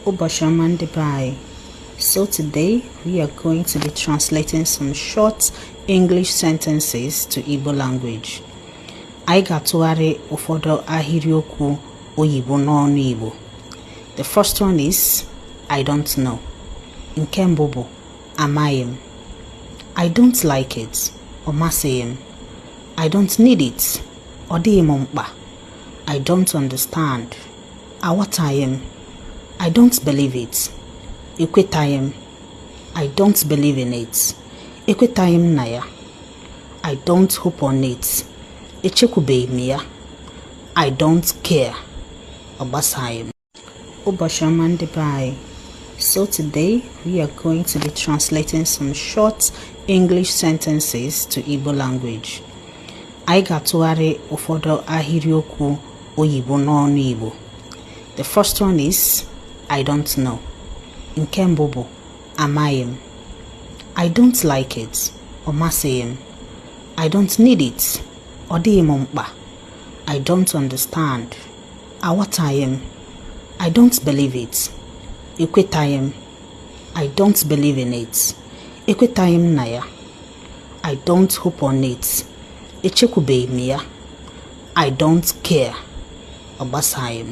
Ụbọchị ọma, ndị be anyị. So today we are going to be translating some short English sentences to Igbo language. Anyị ga-atụgharị ụfọdụ ahịrịokwu oyibo n'ọnụ Igbo. The first one is "I don't know." Nke mbụ bụ amaghị m. I don't like it. Ọ masịghị m. I don't need it. Ọ dịghị m mkpa. I don't understand. Aghọtaghị m. I don't believe it. Ekwetaghị m. I don't believe in it. Ekwetaghị m na ya. I don't hope on it. Echekwubeghị m ya. I don't care. Ọ gbasaghị m. Ụbọchị ọma, ndị be anyị. So today we are going to be translating some short English sentences to Igbo language. Anyị ga-atụgharị ụfọdụ ahịrịokwu oyibo n'ọnụ Igbo. The first one is "I don't know." Nke mbụ bụ amaghị m. I don't like it. Ọ masịghị m. I don't need it. Ọ dịghị m mkpa. I don't understand. Aghọtaghị m. I don't believe it. Ekwetaghị m. I don't believe in it. Ekwetaghị m na ya. I don't hope on it. Echekwubeghị m ya. I don't care. Ọ gbasaghị m.